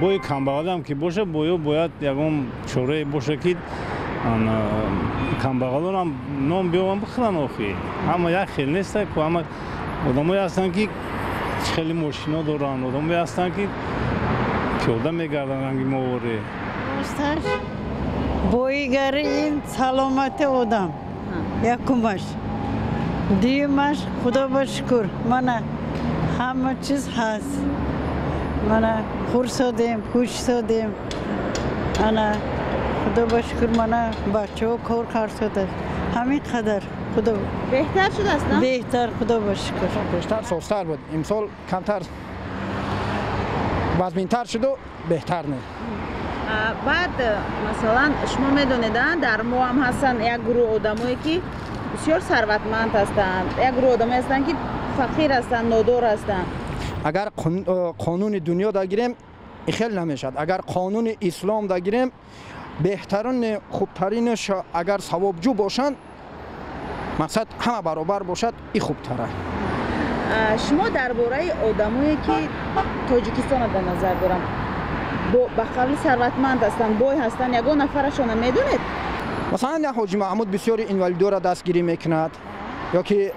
Бои камбағалам ки боша, боё бояд ягон чорае боша, ки камбағалонам нон биёван бихӯран. Охи ҳама як хел неста ку. Ҳама одамое ҳастанд, ки хеле мошино доранд, одамое ҳастанд, ки пиёда мегарданд ранги моворе. Росташ, боигари ин саломати одам якумаш, дуюмаш, худо ба шукр, мана ҳама чиз ҳаст, мана хурсодем, хушсодем, ана худо ба шукр, мана бачаҳо кор карсода, ҳамин қадар худо. Беҳтар шудааст? Беҳтар, худо ба шукр. Пештар созтар буд, имсол камтар вазминтар шуду беҳтар не. Баъд, масалан, шумо медонед, дар мо ҳам ҳастанд як гурӯҳ одамое, ки бисёр сарватманд ҳастанд, як гурӯҳ одамое ҳастанд, ки фақир ҳастанд, нодор ҳастанд. Агар қонуни дунё дагирем, хел намешавад. Агар қонуни ислом дагирем, беҳтарини хубтаринаш агар савобҷӯ бошанд, мақсад ҳама баробар бошад, и хубтара. Шумо дар бораи одамое, ки Тоҷикистонро дар назар дорам, ба қавли сарватманд ҳастанд, бой ҳастанд, ягон нафарашона медонед? Масалан, як Ҳоҷи Маҳмуд бисёри инвалидора дастгирӣ мекунад, ё ки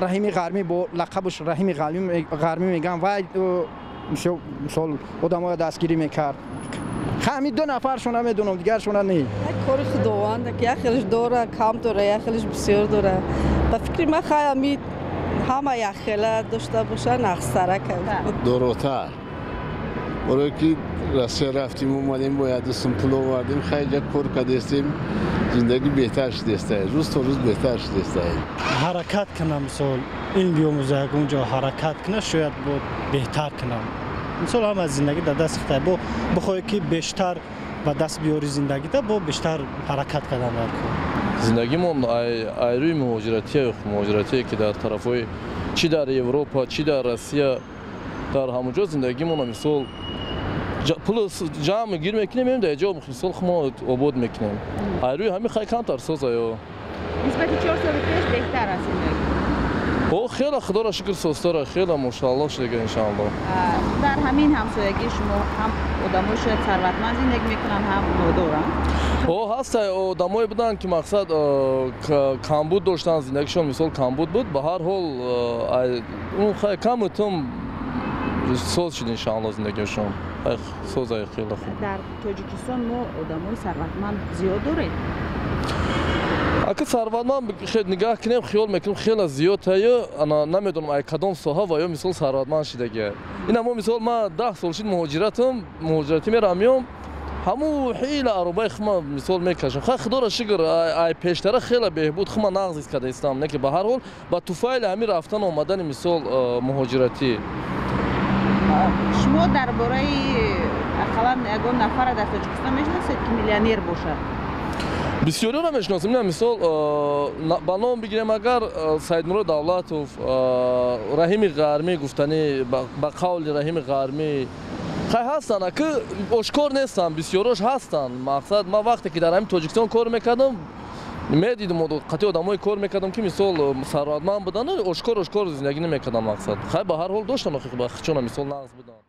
Раҳими Ғармӣ, бо лақабаш Раҳими Ғармӣ мегӯям, вай мисол одамоя дастгирӣ мекард. Ҳамин ду нафаршона медонам, дигаршона не. Кори худованд, як хелиш дора, кам дора, як хелиш бисёр дора. Ба фикри ман, хай, ами ҳама якхела дошта боша, нақсара. Доротар, барое ки Россия рафтим, омадем, бо як дустум пул овардем, хайҷа кор кардестем, зиндагӣ беҳтар шудеста, рӯз то рӯз беҳтар шудеста. Ҳаракат кунам, мисол, илм биомӯза, ягон ҷо ҳаракат кунам, шояд бо беҳтар кунам. Мисол, ҳама зиндагӣ дар даст хитай, бо бихоҳӣ, ки бештар ба даст биёри зиндагита, бо бештар ҳаракат кардан дар кор. Зиндагимон ай рӯи муҳоҷиратие, ки дар тарафҳои, чӣ дар Европа, чӣ дар Россия, дар ҳамон ҷо зиндагимона, мисол, пул ҷамъ гир мекунем, меем дар ҷо, мисол, хумо обод мекунем. Ай рӯи ҳамин хай камтар соза ё. Нисбати 4 соли пеш беҳтар аст зиндагӣ? О, хеле, худоро шукр, созтара, хеле, мошаалло шудага, иншаалло. Дар ҳамин ҳамсоягии шумо ҳам одамои шояд сарватманд зиндагӣ мекунанд, ҳам нодоранд? О, ҳаста, одамое буданд, ки мақсад камбуд доштанд, зиндагишон, мисол, камбуд буд. Ба ҳар ҳол, он хай каму тум соз шуд, иншаалло, зиндагиашон созай, хеле хуб. Дар Тоҷикистон мо одамои сарватманд зиёд дорем? Ака, сарватманд нигаҳ кунем, хиёл мекунем, хеле зиёд таю. Ана намедонам, ай кадом соҳа ва ё, мисол, сарватманд шидагия. Ина мо, мисол, ман 10 сол шид муҳоҷиратам, муҳоҷиратӣ мерам, меом, ҳамун ҳила аробаи хума, мисол, мекашам. Хай, худоро шукр, ай пештара хеле беҳбуд, хума нағз ҳис карда истам. Не ки ба ҳар ҳол, ба туфайли ҳамин рафтан омадани, мисол, муҳоҷиратӣ. Шумо дар бораи ақаллан ягон нафара дар Тоҷикистон мешиносед, ки миллионер бошад? Бисёриро мешиносем. Ина, мисол, ба ном бигирем агар, Саидмурод Давлатов, Раҳими Ғармӣ, гуфтанӣ, ба қавли Раҳими Ғармӣ, хай, ҳастанд, аки ошкор нестанд, бисёрош ҳастанд. Мақсад, ман вақте ки дар ҳамин Тоҷикистон кор мекардам, медидим, қатъи одамое кор мекардам, ки, мисол, сарватманд буданд, ошкор ошкор зиндагӣ намекарданд. Мақсад, хай, ба ҳар ҳол доштанд, ба хичона, мисол, нағз буданд.